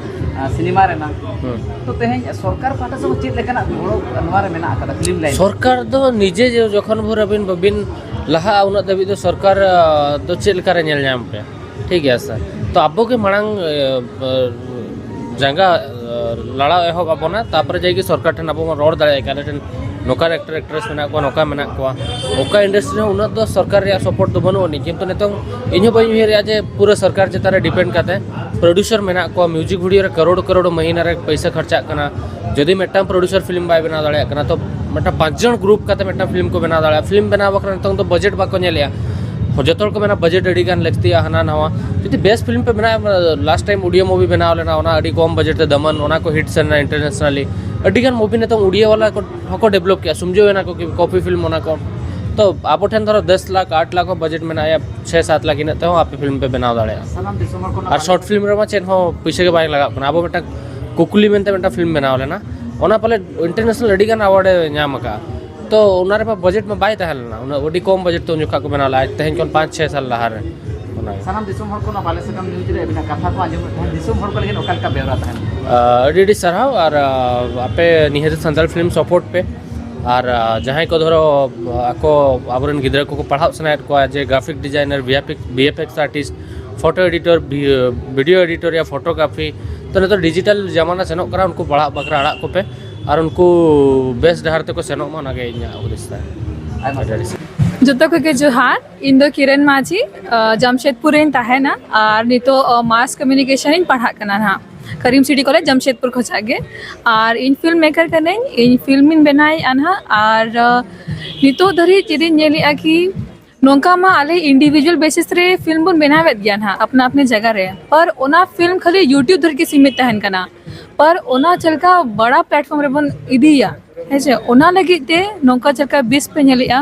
ᱟ, ᱥᱤᱱᱮᱢᱟ ᱨᱮᱱᱟᱜ᱾ ᱦᱩᱸ᱾ ᱛᱚ ᱛᱮᱦᱮᱧ ᱥᱚᱨᱠᱟᱨ ᱯᱟᱦᱴᱟ ᱥᱮᱫ ᱠᱷᱚᱱ ᱪᱮᱫ ᱞᱮᱠᱟᱱᱟᱜ ᱜᱚᱲᱚ ᱱᱚᱣᱟ ᱨᱮ ᱢᱮᱱᱟᱜ ᱟᱠᱟᱫᱟ ᱯᱷᱤᱞᱢ ᱞᱟᱭᱤᱱ? ᱥᱚᱨᱠᱟᱨ ᱫᱚ ᱱᱤᱡᱮ ᱡᱮ ᱡᱚᱠᱷᱚᱱ ᱵᱷᱳᱨ ᱟᱹᱵᱤᱱ ᱵᱟᱹᱵᱤᱱ ᱞᱟᱦᱟᱜᱼᱟ, ᱩᱱᱟᱹᱜ ᱫᱷᱟᱹᱵᱤᱡ ᱫᱚ ᱥᱚᱨᱠᱟᱨ, ᱟ, ᱫᱚ ᱪᱮᱫ ᱞᱮᱠᱟᱨᱮ ᱧᱮᱞ ᱧᱟᱢ ᱯᱮ? ᱴᱷᱤᱠ ᱜᱮᱭᱟ ᱥᱮ? ᱛᱚ ᱟᱵᱚ ᱜᱮ ᱢᱟᱲᱟᱝ, ᱮ, ᱮ, ᱡᱟᱸᱜᱟ, ᱮ, ᱞᱟᱲᱟᱣ ᱮᱦᱚᱵ ᱟᱵᱚᱱᱟ, ᱛᱟᱯᱚᱨᱮ ᱡᱟᱭᱜᱮ ᱥᱚᱨᱠᱟᱨ ᱴᱷᱮᱱ ᱟᱵᱚ ᱵᱚᱱ ᱨᱚᱲ ᱫᱟᱲᱮᱭᱟᱜᱼᱟ, ᱟᱞᱮ ᱴᱷᱮᱱ ᱱᱚᱝᱠᱟᱱ ᱮᱠᱴᱟᱨ ᱮᱠᱴᱨᱮᱥ ᱢᱮᱱᱟᱜ ᱠᱚᱣᱟ, ᱱᱚᱝᱠᱟ ᱢᱮᱱᱟᱜ ᱠᱚᱣᱟ᱾ ᱚᱠᱟ ᱤᱱᱰᱟᱥᱴᱨᱤ ᱨᱮᱦᱚᱸ ᱩᱱᱟᱹᱜ ᱫᱚ ᱥᱚᱨᱠᱟᱨ ᱨᱮᱭᱟᱜ ᱥᱟᱯᱳᱨᱴ ᱫᱚ ᱵᱟᱹᱱᱩᱜ ᱟᱹᱱᱤᱡ, ᱠᱤᱱᱛᱩ ᱱᱤᱛᱚᱝ ᱤᱧ ᱦᱚᱸ ᱵᱟᱹᱧ ᱩᱭᱦᱟᱹᱨᱮᱜᱼᱟ ᱡᱮ ᱯᱩᱨᱟᱹ ᱥᱚᱨᱠᱟᱨ ᱪᱮᱛᱟᱱ ᱨᱮ ᱰᱤᱯᱮᱱᱰ ᱠᱟᱛᱮ᱾ ᱯᱨᱚᱰᱭᱩᱥᱟᱨ ᱢᱮᱱᱟᱜ ᱠᱚᱣᱟ, ᱢᱤᱣᱡᱤᱠ ᱵᱷᱤᱰᱤᱭᱳ ᱨᱮ ᱠᱟᱨᱳᱲ ᱠᱟᱨᱳᱲ ᱢᱟᱹᱦᱤᱱᱟ ᱨᱮ ᱯᱚᱭᱥᱟ ᱠᱷᱚᱨᱪᱟᱜ ᱠᱟᱱᱟ᱾ ᱡᱩᱫᱤ ᱢᱤᱫᱴᱟᱝ ᱯᱨᱚᱰᱭᱩᱥᱟᱨ ᱯᱷᱤᱞᱢ ᱵᱟᱭ ᱵᱮᱱᱟᱣ ᱫᱟᱲᱮᱭᱟᱜ ᱠᱟᱱᱟ, ᱛᱚ ᱢᱤᱫᱴᱟᱝ ᱯᱟᱸᱪ ᱡᱚᱱ ᱜᱨᱩᱯ ᱠᱟᱛᱮ ᱢᱤᱫᱴᱟᱝ ᱯᱷᱤᱞᱢ ᱠᱚ ᱵᱮᱱᱟᱣ ᱫᱟᱲᱮᱭᱟᱜᱼᱟ᱾ ᱯᱷᱤᱞᱢ ᱵᱮᱱᱟᱣ ᱵᱟᱠᱷᱨᱟ ᱱᱤᱛᱚᱝ ᱫᱚ ᱵᱟᱡᱮᱴ ᱵᱟᱠᱚ ᱧᱮᱞᱮᱜᱼᱟ᱾ ᱡᱚᱛᱚ ᱦᱚᱲ ᱠᱚ ᱢᱮᱱᱟ ᱵᱟᱡᱮᱴ ᱟᱹᱰᱤ ᱜᱟᱱ ᱞᱟᱹᱠᱛᱤᱭᱟ, ᱦᱟᱱᱟ ᱱᱟᱣᱟ᱾ ᱡᱩᱫᱤ ᱵᱮᱥ ᱯᱷᱤᱞᱢ ᱯᱮ ᱵᱮᱱᱟᱣᱟ, ᱞᱟᱥᱴ ᱴᱟᱭᱤᱢ ᱩᱰᱤᱭᱟ ᱢᱩᱵᱷᱤ ᱵᱮᱱᱟᱣ ᱞᱮᱱᱟ, ᱚᱱᱟ ᱟᱹᱰᱤ ᱠᱚᱢ ᱵᱟᱡᱮᱴ ᱛᱮ ᱫᱟᱢᱟᱱ, ᱚᱱᱟ ᱠᱚ ᱦᱤᱴ ᱥᱮᱱᱟ ᱤᱱᱴᱟᱨᱱᱮᱥᱱᱟᱞᱤ᱾ ᱟᱹᱰᱤ ᱜᱟᱱ ᱢᱩᱵᱷᱤ ᱱᱤᱛᱚᱝ ᱩᱰᱤᱭᱟ ᱵᱟᱞᱟ ᱠᱚ ᱦᱚᱸᱠᱚ ᱰᱮᱵᱷᱞᱚᱯ ᱠᱮᱜᱼᱟ, ᱥᱩᱢᱡᱷᱟᱹᱣ ᱮᱱᱟ ᱠᱚ ᱠᱤ ᱠᱚᱯᱤ ᱯᱷᱤᱞᱢ ᱚᱱᱟ ᱠᱚ᱾ ᱛᱚ ᱟᱵᱚ ᱴᱷᱮᱱ ᱫᱷᱚᱨᱚ ᱫᱚᱥ ᱞᱟᱠᱷ, ᱟᱴ ᱞᱟᱠᱷ ᱦᱚᱸ ᱵᱟᱡᱮᱴ ᱢᱮᱱᱟᱜᱼᱟ, ᱪᱷᱮ ᱥᱟᱛ ᱞᱟᱠᱷ ᱤᱱᱟᱹᱜ ᱛᱮᱦᱚᱸ ᱟᱯᱮ ᱯᱷᱤᱞᱢ ᱯᱮ ᱵᱮᱱᱟᱣ ᱫᱟᱲᱮᱭᱟᱜᱼᱟ᱾ ᱥᱟᱱᱟᱢ ᱫᱤᱥᱚᱢ ᱦᱚᱲ ᱠᱷᱚᱱᱟᱜ ᱟᱨ ᱵᱟᱡᱮᱴ ᱥᱚᱨᱴ ᱯᱷᱤᱞᱢ ᱨᱮᱢᱟ ᱪᱮᱫ ᱦᱚᱸ ᱯᱩᱭᱥᱟᱹ ᱜᱮ ᱵᱟᱭ ᱞᱟᱜᱟᱜ ᱠᱟᱱᱟ᱾ ᱟᱵᱚ ᱢᱤᱫᱴᱟᱝ ᱠᱩᱠᱞᱤ ᱢᱮᱱᱛᱮ ᱢᱤᱫᱴᱟᱝ ᱯᱷᱤᱞᱢ ᱵᱮᱱᱟᱣ ᱞᱮᱱᱟ, ᱚᱱᱟ ᱯᱟᱞᱮ ᱤᱱᱴᱟᱨᱱᱮᱥᱱᱟᱞ ᱟᱹᱰᱤ ᱜᱟᱱ ᱟᱣᱟᱨᱰ ᱮ ᱧᱟᱢ ᱟᱠᱟᱫᱼᱟ᱾ ᱛᱚ ᱚᱱᱟ ᱨᱮᱢᱟ ᱵᱟᱡᱮᱴ ᱢᱟ ᱵᱟᱭ ᱛᱟᱦᱮᱸ ᱞᱮᱱᱟ, ᱩᱱᱟᱹᱜ ᱟᱹᱰᱤ ᱠᱚᱢ ᱵᱟᱡᱮᱴ ᱛᱮ ᱩᱱ ᱡᱚᱠᱷᱟ ᱠᱚ ᱵᱮᱱᱟᱣ ᱞᱮᱫᱼᱟ, ᱛᱮᱦᱮᱧ ᱠᱷᱚᱱ ᱯᱟᱸᱪ ᱪᱷᱚᱭ ᱥᱟᱞ ᱞᱟᱦᱟ ᱨᱮ᱾ ᱚᱱᱟ ᱜᱮ᱾ ᱥᱟᱱᱟᱢ ᱫᱤᱥᱚᱢ ᱦᱚᱲ ᱠᱚ ᱱᱚᱣᱟ ᱵᱟᱞᱮ ᱥᱟᱠᱟᱢ ᱱᱤᱭᱩᱡᱽ ᱨᱮ ᱟᱹᱵᱤᱱᱟᱜ ᱠᱟᱛᱷᱟ ᱠᱚ ᱟᱸᱡᱚᱢᱮᱫ ᱛᱟᱦᱮᱸᱫ, ᱫᱤᱥᱚᱢ ᱦᱚᱲ ᱠᱚ ᱞᱟᱹᱜᱤᱫ ᱚᱠᱟ ᱞᱮᱠᱟ ᱵᱮᱣᱨᱟ ᱛᱟᱦᱮᱱ? ᱟᱹᱰᱤ ᱟᱹᱰᱤ ᱥᱟᱨᱦᱟᱣ᱾ ᱟᱨ ᱟᱯᱮ ᱱᱤᱦᱟᱹᱛ ᱥᱟᱱᱛᱟᱲ ᱯᱷᱤᱞᱢ ᱥᱟᱯᱳᱨᱴ ᱯᱮ᱾ ᱟᱨ ᱡᱟᱦᱟᱸᱭ ᱠᱚ ᱫᱷᱚᱨᱚ ᱟᱠᱚ ᱟᱵᱚᱨᱮᱱ ᱜᱤᱫᱽᱨᱟᱹ ᱠᱚᱠᱚ ᱯᱟᱲᱦᱟᱣ ᱥᱟᱱᱟᱭᱮᱫ ᱠᱚᱣᱟ, ᱡᱮ graphic designer, V F X artist, photo editor, ᱵᱷᱤ- ᱵᱷᱤᱰᱤᱭᱳ ᱮᱰᱤᱴᱚᱨ ᱭᱟ ᱯᱷᱳᱴᱳᱜᱨᱟᱯᱷᱤ, ᱛᱚ ᱱᱤᱛᱚᱜ ᱰᱤᱡᱤᱴᱟᱞ ᱡᱟᱢᱟᱱᱟ ᱥᱮᱱᱚᱜ ᱠᱟᱱᱟ, ᱩᱱᱠᱩ ᱯᱟᱲᱦᱟᱜ ᱵᱟᱠᱷᱨᱟ ᱟᱲᱟᱜ ᱠᱚᱯᱮ ᱟᱨ ᱩᱱᱠᱩ ᱵᱮᱥ ᱰᱟᱦᱟᱨ ᱛᱮᱠᱚ ᱥᱮᱱᱚᱜ ᱢᱟ, ᱚᱱᱟᱜᱮ ᱤᱧᱟᱹᱜ ᱦᱩᱫᱤᱥ ᱛᱟᱦᱮᱸ᱾ ᱟᱭᱢᱟ ᱥᱟᱨᱦᱟᱣ᱾ ᱡᱚᱛᱚ ᱠᱚᱜᱮ ᱡᱚᱦᱟᱨ᱾ ᱤᱧ ᱫᱚ ᱠᱤᱨᱟᱱ ᱢᱟᱹᱡᱷᱤ, ᱡᱟᱢᱥᱮᱫᱽᱯᱩᱨ ᱨᱮᱧ ᱛᱟᱦᱮᱱᱟ ᱟᱨ ᱱᱤᱛᱚᱜ ᱢᱟᱥ ᱠᱚᱢᱤᱭᱩᱱᱤᱠᱮᱥᱚᱱ ᱤᱧ ᱯᱟᱲᱦᱟᱜ ᱠᱟᱱᱟ ᱱᱟᱦᱟᱜ, ᱠᱟᱨᱤᱢ ᱥᱤᱴᱤ ᱠᱚᱞᱮᱡᱽ ᱡᱟᱢᱥᱮᱫᱽᱯᱩᱨ ᱠᱷᱚᱱᱟᱜ ᱜᱮ᱾ ᱟᱨ ᱤᱧ ᱯᱷᱤᱞᱢ ᱢᱮᱠᱟᱨ ᱠᱟᱹᱱᱟᱹᱧ, ᱤᱧ ᱯᱷᱤᱞᱢ ᱤᱧ ᱵᱮᱱᱟᱣᱮᱫᱼᱟ ᱱᱟᱦᱟᱜ᱾ ᱟᱨ ᱱᱤᱛᱚᱜ ᱫᱷᱟᱹᱨᱤᱡ ᱡᱩᱫᱤᱧ ᱧᱮᱞᱮᱫᱼᱟ ᱠᱤ ᱱᱚᱝᱠᱟ ᱢᱟ ᱟᱞᱮ ᱤᱱᱰᱤᱵᱷᱤᱡᱩᱣᱟᱞ ᱵᱮᱥᱤᱥ ᱨᱮ ᱯᱷᱤᱞᱢ ᱵᱚᱱ ᱵᱮᱱᱟᱣᱮᱫ ᱜᱮᱭᱟ ᱱᱟᱦᱟᱜ ᱟᱯᱱᱟ ᱟᱯᱱᱤ ᱡᱟᱭᱜᱟ ᱨᱮ, ᱯᱟᱨ ᱚᱱᱟ ᱯᱷᱤᱞᱢ ᱠᱷᱟᱹᱞᱤ ᱭᱩᱴᱤᱭᱩᱵᱽ ᱫᱷᱟᱹᱨᱤᱡ ᱜᱮ ᱥᱤᱢᱤᱛ ᱛᱟᱦᱮᱱ ᱠᱟᱱᱟ᱾ ᱯᱟᱨ ᱚᱱᱟ ᱪᱮᱫ ᱞᱮᱠᱟ ᱵᱟᱲᱟ ᱯᱞᱟᱴᱯᱷᱚᱨᱢ ᱨᱮᱵᱚᱱ ᱤᱫᱤᱭᱟ, ᱦᱮᱸ ᱥᱮ? ᱚᱱᱟ ᱞᱟᱹᱜᱤᱫ ᱛᱮ ᱱᱚᱝᱠᱟ ᱪᱮᱫ ᱞᱮᱠᱟ ᱵᱮᱥ ᱯᱮ ᱧᱮᱞᱮᱫᱼᱟ,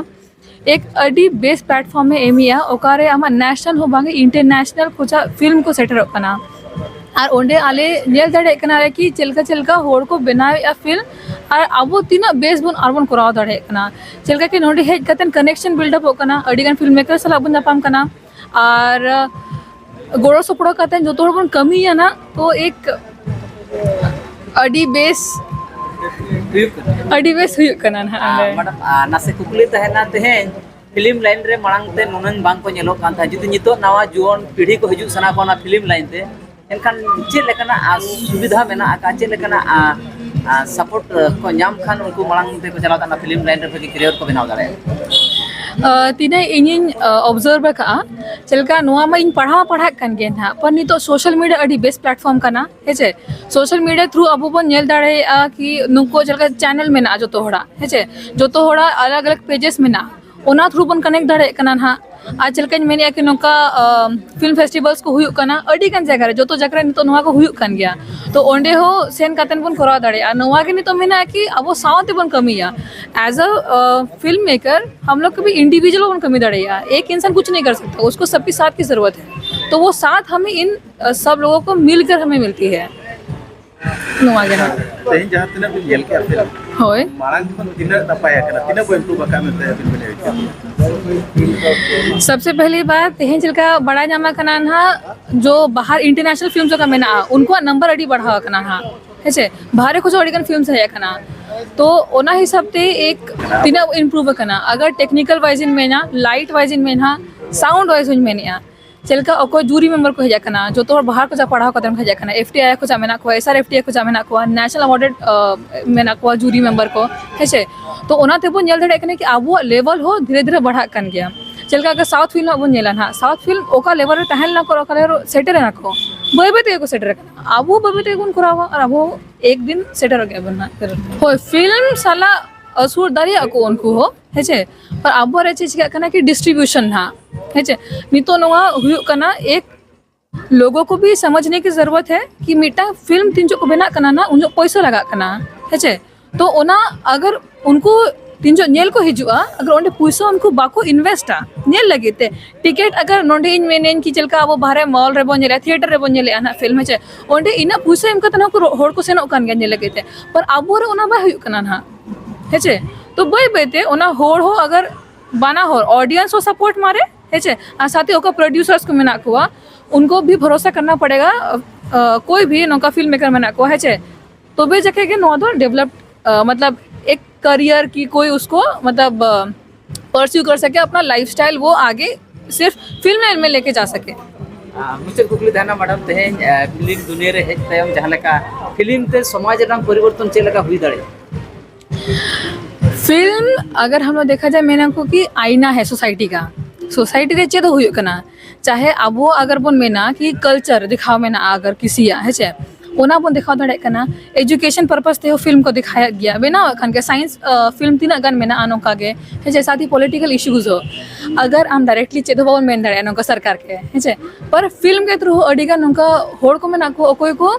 ᱮᱠ ᱟᱹᱰᱤ ᱵᱮᱥ ᱯᱞᱟᱴᱯᱷᱚᱨᱢ ᱮ ᱮᱢᱮᱜᱼᱟ, ᱚᱠᱟᱨᱮ ᱟᱢᱟᱜ ᱱᱮᱥᱱᱟᱞ ᱦᱚᱸ ᱵᱟᱝ, ᱤᱱᱴᱟᱨᱱᱮᱥᱱᱟᱞ ᱠᱷᱚᱱᱟᱜ ᱯᱷᱤᱞᱢ ᱠᱚ ᱥᱮᱴᱮᱨᱚᱜ ᱠᱟᱱᱟ᱾ ᱟᱨ ᱚᱸᱰᱮ ᱟᱞᱮ ᱧᱮᱞ ᱫᱟᱲᱮᱭᱟᱜ ᱠᱟᱱᱟ ᱞᱮ ᱠᱤ ᱪᱮᱫ ᱞᱮᱠᱟ ᱪᱮᱫ ᱞᱮᱠᱟ ᱦᱚᱲ ᱠᱚ ᱵᱮᱱᱟᱣᱮᱫᱼᱟ ᱯᱷᱤᱞᱢ, ᱟᱨ ᱟᱵᱚ ᱛᱤᱱᱟᱹᱜ ᱵᱮᱥ ᱵᱚᱱ ᱟᱨ ᱵᱚᱱ ᱠᱚᱨᱟᱣ ᱫᱟᱲᱮᱭᱟᱜ ᱠᱟᱱᱟ᱾ ᱪᱮᱫ ᱞᱮᱠᱟ ᱠᱤ ᱱᱚᱸᱰᱮ ᱦᱮᱡ ᱠᱟᱛᱮ ᱠᱟᱱᱮᱠᱥᱚᱱ ᱵᱤᱞᱰ ᱟᱯᱚᱜ ᱠᱟᱱᱟ, ᱟᱹᱰᱤ ᱜᱟᱱ ᱯᱷᱤᱞᱢ ᱢᱮᱠᱟᱨ ᱥᱟᱞᱟᱜ ᱵᱚᱱ ᱧᱟᱯᱟᱢ ᱠᱟᱱᱟ, ᱟᱨ ᱜᱚᱲᱚ ᱥᱚᱯᱚᱦᱚᱫ ᱠᱟᱛᱮ ᱡᱚᱛᱚ ᱦᱚᱲ ᱵᱚᱱ ᱠᱟᱹᱢᱤᱭᱟ ᱱᱟᱜ, ᱛᱚ ᱮᱠ ᱟᱹᱰᱤ ᱵᱮᱥ, ᱦᱩᱭᱩᱜ ᱠᱟᱱᱟ᱾ ᱟᱹᱰᱤ ᱵᱮᱥ ᱦᱩᱭᱩᱜ ᱠᱟᱱᱟ ᱱᱟᱦᱟᱜ ᱟᱨ ᱚᱸᱰᱮ᱾ ᱢᱮᱰᱟᱢ, ᱟᱨ ᱱᱟᱥᱮ ᱠᱩᱠᱞᱤ ᱛᱟᱦᱮᱱᱟ, ᱛᱮᱦᱮᱧ ᱯᱷᱤᱞᱢ ᱞᱟᱭᱤᱱ ᱨᱮ ᱢᱟᱲᱟᱝ ᱛᱮ ᱱᱩᱱᱟᱹᱝ ᱵᱟᱝ ᱠᱚ ᱧᱮᱞᱚᱜ ᱠᱟᱱ ᱛᱟᱦᱮᱸᱫ, ᱡᱩᱫᱤ ᱱᱤᱛᱚᱜ ᱱᱟᱣᱟ ᱡᱩᱣᱟᱹᱱ ᱯᱤᱲᱦᱤ ᱠᱚ ᱦᱤᱡᱩᱜ ᱥᱟᱱᱟ ᱠᱚᱣᱟ ᱚᱱᱟ ᱯᱷᱤᱞᱢ ᱞᱟᱭᱤᱱ ᱛᱮ, ᱮᱱᱠᱷᱟᱱ ᱪᱮᱫ ᱞᱮᱠᱟᱱᱟᱜ, ᱟᱨ, ᱥᱩᱵᱤᱫᱷᱟ ᱢᱮᱱᱟᱜ ᱟᱠᱟᱫ, ᱪᱮᱫ ᱞᱮᱠᱟᱱᱟᱜ, ᱟᱨ, ᱟᱨ, ᱥᱟᱯᱳᱨᱴ, ᱟᱨ, ᱠᱚ ᱧᱟᱢ ᱠᱷᱟᱱ ᱩᱱᱠᱩ ᱢᱟᱲᱟᱝ ᱛᱮᱠᱚ ᱪᱟᱞᱟᱣ ᱫᱟᱲᱮᱭᱟᱜᱼᱟ, ᱯᱷᱤᱞᱢ ᱞᱟᱭᱤᱱ ᱨᱮ ᱵᱷᱟᱹᱜᱤ ᱠᱮᱨᱤᱭᱟᱨ ᱠᱚ ᱵᱮᱱᱟᱣ ᱫᱟᱲᱮᱭᱟᱜᱼᱟ? ᱟᱨ, ᱛᱤᱱᱟᱹᱜ ᱤᱧᱤᱧ, ᱟᱨ, ᱚᱵᱡᱟᱨᱵᱷ ᱟᱠᱟᱫᱼᱟ, ᱪᱮᱫ ᱞᱮᱠᱟ ᱱᱚᱣᱟ ᱢᱟ ᱤᱧ ᱯᱟᱲᱦᱟᱣ ᱯᱟᱲᱦᱟᱜ ᱠᱟᱱ ᱜᱮ ᱱᱟᱦᱟᱜ, ᱯᱟᱨ ᱱᱤᱛᱚᱜ ᱥᱳᱥᱟᱞ ᱢᱤᱰᱤᱭᱟ ᱟᱹᱰᱤ ᱵᱮᱥ ᱯᱞᱟᱴᱯᱷᱚᱨᱢ ᱠᱟᱱᱟ, ᱦᱮᱸ ᱪᱮ? ᱥᱳᱥᱟᱞ ᱢᱤᱰᱤᱭᱟ ᱛᱷᱨᱩ ᱟᱵᱚ ᱵᱚᱱ ᱧᱮᱞ ᱫᱟᱲᱮᱭᱟᱜᱼᱟ ᱠᱤ ᱱᱩᱠᱩ ᱪᱮᱫ ᱞᱮᱠᱟ ᱪᱮᱱᱮᱞ ᱢᱮᱱᱟᱜᱼᱟ ᱡᱚᱛᱚ ᱦᱚᱲᱟᱜ, ᱦᱮᱸ ᱪᱮ? ᱡᱚᱛᱚ ᱦᱚᱲᱟᱜ ᱟᱞᱟᱜᱽ ᱟᱞᱟᱜᱽ ᱯᱮᱡᱮᱥ ᱢᱮᱱᱟᱜᱼᱟ, ᱚᱱᱟ ᱛᱷᱨᱩ ᱵᱚᱱ ᱠᱟᱱᱮᱠᱴ ᱫᱟᱲᱮᱭᱟᱜ ᱠᱟᱱᱟ ᱱᱟᱦᱟᱜ᱾ ᱟᱨ ᱪᱮᱫ ᱞᱮᱠᱟᱧ ᱢᱮᱱᱮᱫᱼᱟ ᱠᱤ ᱱᱚᱝᱠᱟ, ᱟᱢ, ᱯᱷᱤᱞᱢ ᱯᱷᱮᱥᱴᱤᱵᱷᱟᱞᱥ ᱠᱚ ᱦᱩᱭᱩᱜ ᱠᱟᱱᱟ ᱟᱹᱰᱤ ᱜᱟᱱ ᱡᱟᱭᱜᱟ ᱨᱮ, ᱡᱚᱛᱚ ᱡᱟᱭᱜᱟ ᱨᱮ ᱱᱤᱛᱚᱜ ᱱᱚᱣᱟ ᱠᱚ ᱦᱩᱭᱩᱜ ᱠᱟᱱ ᱜᱮᱭᱟ, ᱛᱚ ᱚᱸᱰᱮ ᱦᱚᱸ ᱥᱮᱱ ᱠᱟᱛᱮᱫ ᱵᱚᱱ ᱠᱚᱨᱟᱣ ᱫᱟᱲᱮᱭᱟᱜᱼᱟ᱾ ᱱᱚᱣᱟ ᱜᱮ ᱱᱤᱛᱚᱜ ᱢᱮᱱᱟᱜᱼᱟ ᱠᱤ ᱟᱵᱚ ᱥᱟᱶ ᱛᱮᱵᱚᱱ ᱠᱟᱹᱢᱤᱭᱟ, as a, ᱟᱢ, ᱯᱷᱤᱞᱢ ᱢᱮᱠᱟᱨ ᱦᱟᱢ ᱞᱳᱜ ᱠᱚ ᱵᱷᱤ ᱤᱱᱰᱤᱵᱷᱤᱡᱩᱣᱟᱞ ᱵᱚᱱ ᱠᱟᱹᱢᱤ ᱫᱟᱲᱮᱭᱟᱜᱼᱟ᱾ ᱮᱠ ᱤᱱᱥᱟᱱ ᱠᱩᱪ ᱱᱟᱦᱤᱸ ᱠᱟᱨ ᱥᱟᱠᱛᱟ, ᱩᱥᱠᱳ ᱥᱟᱵ ᱠᱤ ᱥᱟᱛᱷ ᱠᱤ ᱡᱟᱨᱩᱨᱟᱛ ᱦᱟᱭ, ᱛᱚ ᱣᱳ ᱥᱟᱛᱷ ᱦᱟᱢᱮ ᱤᱱ, ᱟᱢ, ᱥᱟᱵ ᱞᱳᱜᱳ ᱠᱳ ᱢᱤᱞᱠᱟᱨ ᱦᱟᱢᱮ ᱢᱤᱞᱛᱤ ᱦᱟᱭ᱾ ᱱᱚᱣᱟ ᱜᱮ ᱦᱟᱸᱜ᱾ ᱛᱮᱦᱮᱧ ᱡᱟᱦᱟᱸ ᱛᱤᱱᱟᱹᱜ ᱵᱤᱱ ᱧᱮᱞ ᱠᱮᱜᱼᱟ ᱯᱷᱤᱞᱢ, ᱦᱳᱭ᱾ ᱢᱟᱲᱟᱝ ᱠᱷᱚᱱ ᱛᱤᱱᱟᱹᱜ ᱱᱟᱯᱟᱭ ᱟᱠᱟᱱᱟ, ᱛᱤᱱᱟᱹᱜ ᱵᱚ ᱤᱢᱯᱨᱩᱵᱷ ᱟᱠᱟᱫ ᱢᱮᱱᱛᱮ ᱟᱹᱵᱤᱱ ᱵᱤᱱ ᱟᱹᱭᱠᱟᱹᱣ ᱠᱮᱜᱼᱟ? सबसे पहली बात, ᱛᱮᱦᱮᱧ ᱪᱮᱫ ᱞᱮᱠᱟ ᱵᱟᱲᱟᱭ ᱧᱟᱢ ᱟᱠᱟᱱᱟ ᱱᱟᱦᱟᱜ, ᱡᱚ ᱵᱟᱦᱟᱨ ᱤᱱᱴᱟᱨᱱᱮᱥᱱᱟᱞ ᱯᱷᱤᱞᱢ ᱡᱟᱦᱟᱸ ᱢᱮᱱᱟᱜᱼᱟ, ᱩᱱᱠᱩᱣᱟᱜ ᱱᱟᱢᱵᱟᱨ ᱟᱹᱰᱤ ᱵᱟᱲᱦᱟᱣ ᱟᱠᱟᱱᱟ ᱱᱟᱦᱟᱜ, ᱦᱮᱸ ᱥᱮ? ᱵᱟᱦᱨᱮ ᱠᱷᱚᱱ ᱦᱚᱸ ᱟᱹᱰᱤ ᱜᱟᱱ ᱯᱷᱤᱞᱢ ᱦᱮᱡ ᱟᱠᱟᱱᱟ᱾ ᱛᱚ ᱚᱱᱟ ᱦᱤᱥᱟᱹᱵ ᱛᱮ ᱮᱠ ᱛᱤᱱᱟᱹᱜ ᱤᱢᱯᱨᱩᱵᱷ ᱟᱠᱟᱱᱟ, ᱟᱜᱟᱨ ᱴᱮᱠᱱᱤᱠᱟᱞ ᱣᱟᱭᱤᱡ ᱤᱧ ᱢᱮᱱᱟ, ᱞᱟᱭᱤᱴ ᱣᱟᱭᱤᱡ ᱤᱧ ᱢᱮᱱᱟ, ᱥᱟᱣᱩᱱᱰ ᱣᱟᱭᱤᱡ ᱦᱚᱸᱧ ᱢᱮᱱᱮᱫᱼᱟ, ᱪᱮᱫ ᱞᱮᱠᱟ ᱚᱠᱚᱭ ᱡᱩᱨᱤ ᱢᱮᱢᱵᱟᱨ ᱠᱚ ᱦᱮᱡ ᱟᱠᱟᱱᱟ, ᱡᱚᱛᱚ ᱦᱚᱲ ᱵᱟᱦᱟᱨ ᱠᱷᱚᱱᱟᱜ ᱯᱟᱲᱦᱟᱣ ᱠᱟᱛᱮ ᱠᱚ ᱦᱮᱡ ᱟᱠᱟᱱᱟ, ᱮᱯᱷ ᱴᱤ ᱟᱭ ᱠᱷᱚᱱᱟᱜ ᱢᱮᱱᱟᱜ ᱠᱚᱣᱟ, S R F T I ᱠᱷᱚᱱᱟᱜ ᱢᱮᱱᱟᱜ ᱠᱚᱣᱟ, ᱱᱮᱥᱱᱟᱞ ᱟᱣᱟᱨᱰᱮᱰ ᱢᱮᱱᱟᱜ ᱠᱚᱣᱟ ᱡᱩᱨᱤ ᱢᱮᱢᱵᱟᱨ ᱠᱚ, ᱦᱮᱸ ᱥᱮ? ᱛᱚ ᱚᱱᱟ ᱛᱮᱵᱚᱱ ᱧᱮᱞ ᱫᱟᱲᱮᱭᱟᱜ ᱠᱟᱱᱟ ᱠᱤ ᱟᱵᱚᱣᱟᱜ ᱞᱮᱵᱮᱞ ᱦᱚᱸ ᱫᱷᱤᱨᱮ ᱫᱷᱤᱨᱮ ᱵᱟᱲᱦᱟᱜ ᱠᱟᱱ ᱜᱮᱭᱟ᱾ ᱪᱮᱫ ᱞᱮᱠᱟ ᱟᱜᱟᱨ ᱥᱟᱣᱩᱛᱷ ᱯᱷᱤᱞᱢ ᱦᱟᱸᱜ ᱵᱚᱱ ᱧᱮᱞᱟ ᱱᱟᱦᱟᱜ, ᱥᱟᱣᱩᱛᱷ ᱯᱷᱤᱞᱢ ᱚᱠᱟ ᱞᱮᱵᱮᱞ ᱨᱮ ᱛᱟᱦᱮᱸ ᱞᱮᱱᱟ ᱠᱚ, ᱚᱠᱟ ᱞᱮᱵᱮᱞ ᱨᱮ ᱥᱮᱴᱮᱨ ᱮᱱᱟ ᱠᱚ, ᱵᱟᱹᱭ ᱵᱟᱹᱭ ᱛᱮᱜᱮ ᱠᱚ ᱥᱮᱴᱮᱨ ᱟᱠᱟᱱᱟ᱾ ᱟᱵᱚ ᱵᱟᱹᱭ ᱵᱟᱹᱭ ᱛᱮᱜᱮ ᱵᱚᱱ ᱠᱚᱨᱟᱣᱟ ᱟᱨ ᱟᱵᱚ ᱮᱠ ᱫᱤᱱ ᱥᱮᱴᱮᱨᱚᱜ ᱜᱮᱭᱟ ᱵᱚᱱ ᱱᱟᱦᱟᱜ᱾ ᱦᱳᱭ, ᱯᱷᱤᱞᱢ ᱥᱟᱞᱟᱜ ᱟᱹᱥᱩᱨ ᱫᱟᱲᱮᱭᱟᱜᱼᱟ ᱠᱚ ᱩᱱᱠᱩ ᱦᱚᱸ, ᱦᱮᱸ ᱪᱮ? ᱟᱨ ᱟᱵᱚᱣᱟᱜ ᱨᱮ ᱪᱮᱫ ᱪᱤᱠᱟᱹᱜ ᱠᱟᱱᱟ ᱠᱤ ᱰᱤᱥᱴᱨᱤᱵᱤᱭᱩᱥᱚᱱ ᱱᱟᱦᱟᱜ, ᱦᱮᱸ ᱪᱮ? ᱱᱤᱛᱚᱜ ᱱᱚᱣᱟ ᱦᱩᱭᱩᱜ ᱠᱟᱱᱟ ᱮᱠ लोगों को भी समझने की ज़रूरत है कि ᱢᱤᱫᱴᱟᱝ ᱯᱷᱤᱞᱢ ᱛᱤᱱ ᱡᱚᱠᱷᱚᱱ ᱠᱚ ᱵᱮᱱᱟᱜ ᱠᱟᱱᱟ ᱱᱟᱦᱟᱜ, ᱩᱱ ᱡᱚᱠᱷᱚᱱ ᱯᱚᱭᱥᱟ ᱞᱟᱜᱟᱜ ᱠᱟᱱᱟ, ᱦᱮᱸ ᱪᱮ? ᱛᱚ ᱚᱱᱟ ᱟᱜᱟᱨ ᱩᱱᱠᱩ ᱛᱤᱱ ᱡᱚᱠᱷᱚᱱ ᱧᱮᱞ ᱠᱚ ᱦᱤᱡᱩᱜᱼᱟ, ᱟᱜᱟᱨ ᱚᱸᱰᱮ ᱯᱚᱭᱥᱟ ᱩᱱᱠᱩ ᱵᱟᱠᱚ ᱤᱱᱵᱷᱮᱥᱴᱟ ᱧᱮᱞ ᱞᱟᱹᱜᱤᱫ ᱛᱮ, ᱴᱤᱠᱤᱴ ᱟᱜᱟᱨ ᱱᱚᱸᱰᱮ ᱤᱧ ᱢᱮᱱᱟᱹᱧ ᱠᱤ ᱪᱮᱫ ᱞᱮᱠᱟ ᱟᱵᱚ ᱵᱟᱦᱨᱮ ᱢᱚᱞ ᱨᱮᱵᱚᱱ ᱧᱮᱞᱮᱫᱼᱟ, ᱛᱷᱤᱭᱮᱴᱟᱨ ᱨᱮᱵᱚᱱ ᱧᱮᱞᱮᱫᱼᱟ ᱱᱟᱦᱟᱜ ᱯᱷᱤᱞᱢ, ᱦᱮᱸ ᱪᱮ? ᱚᱸᱰᱮ ᱤᱱᱟᱹᱜ ᱯᱚᱭᱥᱟ ᱮᱢ ᱠᱟᱛᱮ ᱦᱚᱸ ᱠᱚ ᱨᱚ-, ᱦᱚᱲ ᱠᱚ ᱥᱮᱱᱚᱜ ᱠᱟᱱ ᱜᱮᱭᱟ ᱧᱮᱞ ᱞᱟᱹᱜᱤᱫ ᱛᱮ, ᱯᱟᱨ ᱟᱵᱚ ᱨᱮ ᱚᱱᱟ ᱵᱟᱭ ᱦᱩᱭᱩᱜ ᱠᱟᱱᱟ ᱱᱟᱦᱟᱜ, ᱦᱮᱸ ᱪᱮ? ᱛᱚ ᱵᱟᱹᱭ ᱵᱟᱹᱭ ᱛᱮ ᱚᱱᱟ ᱦᱚᱲ ᱦᱚᱸ ᱟᱜᱟᱨ ᱵᱟᱱᱟ ᱦᱚᱲ, ᱚᱰᱤᱭᱮᱱᱥ ᱦᱚᱸ ᱥᱟᱯᱳᱨᱴ ᱢᱟᱨᱮ, ᱦᱮᱸ ᱪᱮ? ᱟᱨ ᱥᱟᱛᱷᱮ ᱚᱠᱚᱭ ᱯᱨᱚᱰᱭᱩᱥᱟᱨᱥ ᱠᱚ ᱢᱮᱱᱟᱜ ᱠᱚᱣᱟ, ᱩᱱᱠᱩ ᱵᱷᱤ ᱵᱷᱚᱨᱚᱥᱟ ᱠᱟᱨᱱᱟ ᱯᱟᱲᱮᱜᱟ, ᱟ, ᱠᱳᱭ ᱵᱷᱤ ᱱᱚᱝᱠᱟ ᱯᱷᱤᱞᱢ ᱢᱮᱠᱟᱨ ᱢᱮᱱᱟᱜ ᱠᱚᱣᱟ, ᱦᱮᱸ ᱪᱮ? ᱛᱚᱵᱮ ᱡᱟᱠᱮ ᱜᱮ ᱱᱚᱣᱟ ᱫᱚ ᱰᱮᱵᱷᱞᱚᱯ, ᱟ, ᱢᱚᱛᱞᱚᱵ ᱮᱠ ᱠᱟᱨᱤᱭᱟᱨ ᱠᱤ ᱠᱳᱭ ᱩᱥᱠᱳ, ᱢᱚᱛᱞᱚᱵ, ᱟ, ᱯᱟᱨᱥᱤᱭᱩ ᱠᱟᱨ ᱥᱟᱠᱮ, ᱟᱯᱱᱟ ᱞᱟᱭᱤᱯᱷ ᱥᱴᱟᱭᱤᱞ ᱣᱳ ᱟᱜᱮ ᱥᱤᱨᱯᱷ ᱯᱷᱤᱞᱢ ᱞᱟᱭᱤᱱ ᱢᱮ ᱞᱮᱠᱮ ᱡᱟ ᱥᱟᱠᱮ᱾ ᱟᱨ ᱢᱩᱪᱟᱹᱫ ᱠᱩᱠᱞᱤ ᱛᱟᱦᱮᱱᱟ ᱢᱮᱰᱟᱢ, ᱛᱮᱦᱮᱧ ᱯᱷᱤᱞᱢ ᱫᱩᱱᱤᱭᱟᱹ ᱨᱮ ᱦᱮᱡ ᱛᱟᱭᱚᱢ ᱡᱟᱦᱟᱸ ᱞᱮᱠᱟ ᱯᱷᱤᱞᱢ ᱛᱮ ᱥᱚᱢᱟᱡᱽ ᱨᱮᱱᱟᱜ ᱯᱚᱨᱤᱵᱚᱨᱛᱚᱱ ᱪᱮᱫ ᱞᱮᱠᱟ ᱦᱩᱭ ᱫᱟᱲᱮᱭᱟᱜᱼᱟ? फिल्म अगर हम लोग देखा जाए, मेना को कि आईना है सोसाइटी का। सोसाइटी ᱨᱮ ᱪᱮᱫ ᱦᱩᱭᱩᱜ ᱠᱟᱱᱟ, ᱪᱟᱦᱮ ᱟᱵᱚ ᱟᱜᱟᱨ ᱵᱚᱱ ᱢᱮᱱᱟ ᱠᱤ ᱠᱟᱞᱪᱟᱨ ᱫᱮᱠᱷᱟᱣ ᱢᱮᱱᱟᱜᱼᱟ, ᱟᱜᱟᱨ ᱠᱤᱥᱤᱭᱟᱜ, ᱦᱮᱸ ᱪᱮ, ᱚᱱᱟ ᱵᱚᱱ ᱫᱮᱠᱷᱟᱣ ᱫᱟᱲᱮᱭᱟᱜ ᱠᱟᱱᱟ᱾ ᱮᱡᱩᱠᱮᱥᱚᱱ ᱯᱟᱨᱯᱟᱥ ᱛᱮᱦᱚᱸ ᱯᱷᱤᱞᱢ ᱠᱚ ᱫᱮᱠᱷᱟᱣᱮᱫ ᱜᱮᱭᱟ, ᱵᱮᱱᱟᱣᱮᱫ ᱠᱟᱱ ᱜᱮᱭᱟ᱾ ᱥᱟᱭᱮᱱᱥ ᱯᱷᱤᱞᱢ ᱛᱤᱱᱟᱹᱜ ᱜᱟᱱ ᱢᱮᱱᱟᱜᱼᱟ ᱱᱚᱝᱠᱟ ᱜᱮ, ᱦᱮᱸ ᱪᱮ, ᱥᱟᱛᱷ ᱦᱤ ᱯᱚᱞᱤᱴᱤᱠᱟᱞ ᱤᱥᱩᱡᱽ ᱦᱚᱸ᱾ ᱟᱜᱟᱨ ᱟᱢ ᱰᱟᱭᱨᱮᱠᱴᱞᱤ ᱪᱮᱫ ᱦᱚᱸ ᱵᱟᱵᱚᱱ ᱢᱮᱱ ᱫᱟᱲᱮᱭᱟᱜᱼᱟ ᱱᱚᱝᱠᱟ ᱥᱚᱨᱠᱟᱨ ᱠᱮ, ᱦᱮᱸ ᱪᱮ, ᱯᱟᱨ ᱯᱷᱤᱞᱢ ᱠᱮ ᱛᱷᱨᱩ ᱟᱹᱰᱤ ᱜᱟᱱ ᱱᱚᱝᱠᱟ ᱦᱚᱲ ᱠᱚ ᱢᱮᱱᱟᱜ ᱠᱚ, ᱚᱠᱚᱭ ᱠᱚ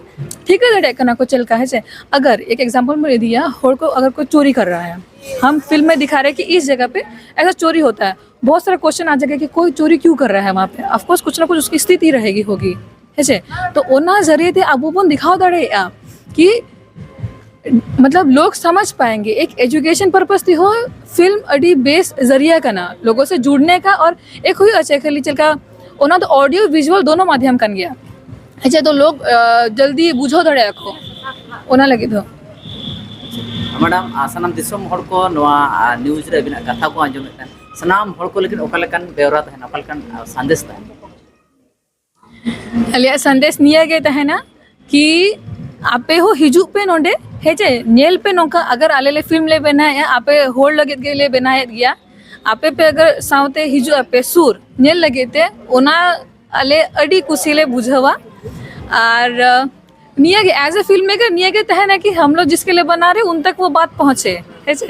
ᱴᱷᱤᱠᱟᱹ ᱫᱟᱲᱮᱭᱟᱜ ᱠᱟᱱᱟ ᱠᱚ ᱪᱮᱫ ᱞᱮᱠᱟ, ᱦᱮᱸ ᱪᱮ᱾ अगर एक एग्जांपल ᱵᱚᱱ ᱤᱫᱤᱭᱟ, ᱦᱚᱲ ᱠᱚ ᱟᱜᱟᱨ ᱠᱚ ᱪᱳᱨᱤ ᱠᱟᱨ ᱨᱟᱦᱟ ᱦᱟᱭ, हम फिल्म में दिखा रहे हैं कि इस जगह पे ऐसा चोरी होता है, बहुत सारा क्वेश्चन आ जाएगा कि कोई चोरी क्यों कर रहा है वहाँ पे। ऑफ कोर्स कुछ ना कुछ उसकी स्थिति रहेगी होगी, ᱦᱮᱸ ᱪᱮ? ᱛᱚ ᱚᱱᱟ ᱡᱟᱹᱨᱤᱭᱟᱹ ᱛᱮ ᱟᱵᱚ ᱵᱚᱱ ᱫᱮᱠᱷᱟᱣ ᱫᱟᱲᱮᱭᱟᱜᱼᱟ कि मतलब लोग समझ पाएंगे। एक एजुकेशन पर्पस ᱛᱮᱦᱚᱸ ᱯᱷᱤᱞᱢ ᱟᱹᱰᱤ ᱵᱮᱥ ᱡᱟᱹᱨᱤᱭᱟ ᱠᱟᱱᱟ लोगों से जुड़ने का। और एक ᱦᱩᱭᱩᱜᱼᱟ ᱪᱮ ᱠᱷᱟᱹᱞᱤ ᱪᱮᱫ ᱞᱮᱠᱟ ᱚᱱᱟ ᱫᱚ ᱚᱰᱤᱭᱳ ᱵᱷᱤᱡᱩᱣᱟᱞ ᱫᱚᱱᱚ ᱢᱟᱫᱷᱭᱟᱢ ᱠᱟᱱ ᱜᱮᱭᱟ᱾ ᱟᱪᱪᱷᱟ, ᱛᱚ ᱞᱳᱜ ᱡᱚᱞᱫᱤ ᱵᱩᱡᱷᱟᱹᱣ ᱫᱟᱲᱮᱭᱟᱜᱼᱟ ᱠᱚ ᱚᱱᱟ ᱞᱟᱹᱜᱤᱫ ᱫᱚ᱾ ᱢᱮᱰᱟᱢ, ᱥᱟᱱᱟᱢ ᱫᱤᱥᱚᱢ ᱦᱚᱲ ᱠᱚ ᱱᱚᱣᱟ ᱱᱤᱭᱩᱡᱽ ᱨᱮ ᱟᱹᱵᱤᱱᱟᱜ ᱠᱟᱛᱷᱟ ᱠᱚ ᱟᱸᱡᱚᱢᱮᱫ ᱠᱟᱱ ᱥᱟᱱᱟᱢ ᱦᱚᱲ ᱠᱚ ᱞᱟᱹᱜᱤᱫ ᱚᱠᱟ ᱞᱮᱠᱟᱱ ᱵᱮᱣᱨᱟ ᱛᱟᱦᱮᱱᱟ, ᱚᱠᱟ ᱞᱮᱠᱟᱱ ᱥᱟᱸᱫᱮᱥ ᱛᱟᱦᱮᱱᱟ? ᱟᱞᱮᱭᱟᱜ ᱥᱟᱸᱫᱮᱥ ᱱᱤᱭᱟᱹ ᱜᱮ ᱛᱟᱦᱮᱱᱟ ᱠᱤ ᱟᱯᱮ ᱦᱚᱸ ᱦᱤᱡᱩᱜ ᱯᱮ ᱱᱚᱰᱮ, ᱦᱮᱸ ᱪᱮ? ᱧᱮᱞ ᱯᱮ, ᱱᱚᱝᱠᱟ ᱟᱜᱟᱨ ᱟᱞᱮ ᱞᱮ ᱯᱷᱤᱞᱢ ᱞᱮ ᱵᱮᱱᱟᱣᱮᱫᱼᱟ, ᱟᱯᱮ ᱦᱚᱲ ᱞᱟᱹᱜᱤᱫ ᱜᱮᱞᱮ ᱵᱮᱱᱟᱣᱮᱫ ᱜᱮᱭᱟ, ᱟᱯᱮ ᱯᱮ ᱟᱜᱟᱨ ᱥᱟᱶᱛᱮ ᱦᱤᱡᱩᱜ ᱟᱯᱮ ᱥᱩᱨ ᱧᱮᱞ ᱞᱟᱹᱜᱤᱫ ᱛᱮ, ᱚᱱᱟ ᱟᱞᱮ ᱟᱹᱰᱤ ᱠᱩᱥᱤ ᱞᱮ ᱵᱩᱡᱷᱟᱹᱣᱟ᱾ ᱟᱨ ᱱᱤᱭᱟᱹ ᱜᱮ, as a film maker, ᱱᱤᱭᱟᱹ ᱜᱮ ᱛᱟᱦᱮᱱᱟ ᱠᱤ ᱦᱟᱢ ᱞᱳᱜ ᱡᱤᱥᱠᱮ ᱞᱤᱭᱮ ᱵᱟᱱᱟ ᱨᱮ ᱩᱱ ᱛᱟᱠ ᱣᱳ ᱵᱟᱛ ᱯᱚᱦᱚᱸᱪᱮ, ᱦᱮᱸ ᱥᱮ?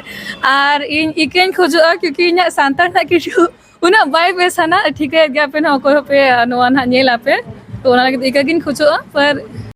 ᱟᱨ ᱤᱧ ᱤᱠᱟᱹᱧ ᱠᱷᱚᱡᱚᱜᱼᱟ, ᱠᱤᱭᱩᱠᱤ ᱤᱧᱟᱹᱜ ᱥᱟᱱᱛᱟᱲ ᱨᱮᱱᱟᱜ ᱠᱤᱪᱷᱩ ᱩᱱᱟᱹᱜ ᱵᱟᱭ ᱵᱮᱥᱟ ᱱᱟ, ᱴᱷᱤᱠᱟᱹᱭᱮᱫ ᱜᱮᱭᱟ ᱯᱮ ᱱᱟᱜ, ᱚᱠᱚᱭ ᱦᱚᱸᱯᱮ ᱱᱚᱣᱟ ᱱᱟᱜ ᱧᱮᱞ ᱟᱯᱮ, ᱛᱚ ᱚᱱᱟ ᱞᱟᱹᱜᱤᱫ ᱤᱠᱟᱹ ᱜᱤᱧ ᱠᱷᱚᱡᱚᱜᱼᱟ᱾ ᱯᱟᱨ